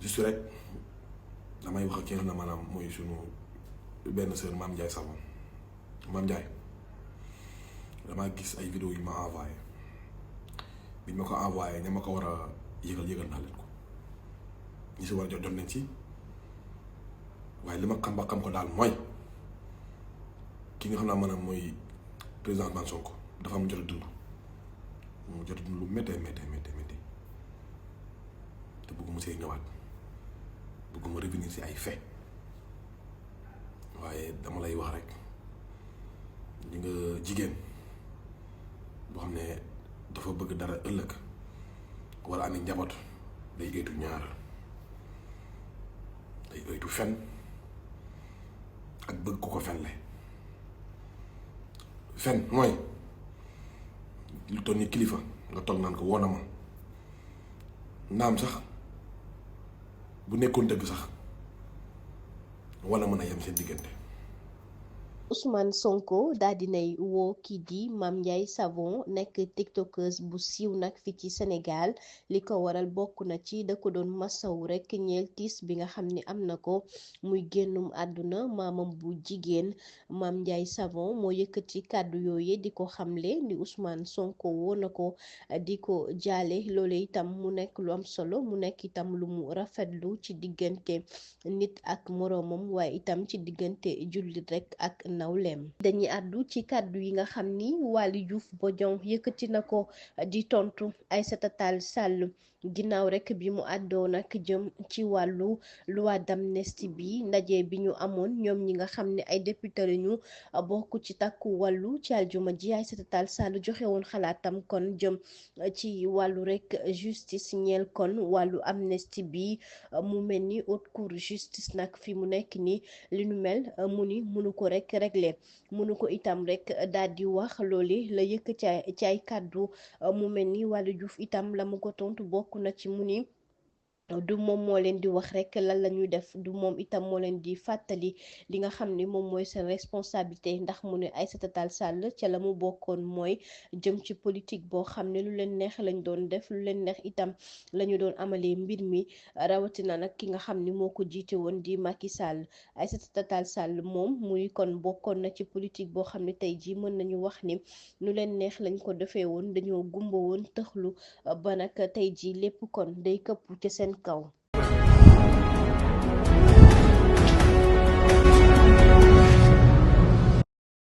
juste rek damay wax ak ki nga xam ne maanaam mooy sunu benn sœur Mame Ndiaye Savon. Mame Ndiaye damaa gis ay vidéo yu ma envoyé biñ ma ko envoyé ña ma ko war a yëgal naa leen ko ñi si war a jot nañ ci waaye li ma xam ba xam ko daal mooy ki nga xam ne maanaam mooy président Ousmane Sonko dafa am jot a dund mu jot a dund lu méttee te bëgguma see ñëwaat bëgguma revenir si ay fait waaye dama lay wax rek ñi nga jigéen boo xam ne dafa bëgg dara ëllëg wala amee njaboot day oytu ñaar day oytu fen ak bëgg ku ko fenle fen mooy lu toll ni kilifa nga toog naan ko woona ma naam sax bu nekkoon dëgg sax wala mën a yem seen diggante. Ousmane Sonko daal dinay woo kii di Mame Ndiaye Savon nekk tiktokeuse bu siiw nag fii ci Sénégal li ko waral bokk na ci da ko doon masawu rek ñeel tiis bi nga xam ne am na ko muy génnum àdduna maamam bu jigéen. Mame Ndiaye Savon moo yëkkati kàddu yooye di ko xamle ni Ousmane Sonko woo na ko di ko jaale loole itam mu nekk lu am solo mu nekk itam lu mu rafetlu ci diggante nit ak moroomam waaye itam ci diggante jullit rek ak nawleem. dañuy àddu ci kàddu yi nga xam ni Waly Diouf Bodiang yëkkati na ko di tontu Aïssata Tall Sall ginnaaw rek bi mu àddoo nag jëm ci wàllu loi d'amnistie bi ndaje bi ñu amoon ñoom ñi nga xam ne ay député lañu bokk ci takku wàllu ci aljuma ji. Aïssata Tall Sall joxe woon xalaatam kon jëm ci wàllu rek justice ñeel kon wàllu amnistie bi mu mel ni haute cour justice nag fi mu nekk ni li nu mel mu ni mënu ko rek régler mënu ko itam rek daal di wax loole la yëkk ci ay kàddu mu mel ni Waly Diouf itam la mu ko tontu bokk na ci mu ni du moom moo leen di wax rek lan la ñuy def du moom itam moo leen di fàttali li nga xam ni moom mooy seen responsabilité ndax mu ne Aïssata Tall Sall ca la mu bokkoon mooy jëm ci politique boo xam ne lu leen neex lañ doon def lu leen neex itam la ñu doon amalee mbir mi rawatina nag ki nga xam ni moo ko jiite woon di Macky Sall. Aïssata Tall Sall moom muy kon bokkoon na ci politique boo xam ne tey jii mën nañu wax ni lu leen neex lañ ko defee woon dañoo gumba woon tëxlu ba nag tey jii lépp kon day këpp ci seen kaw.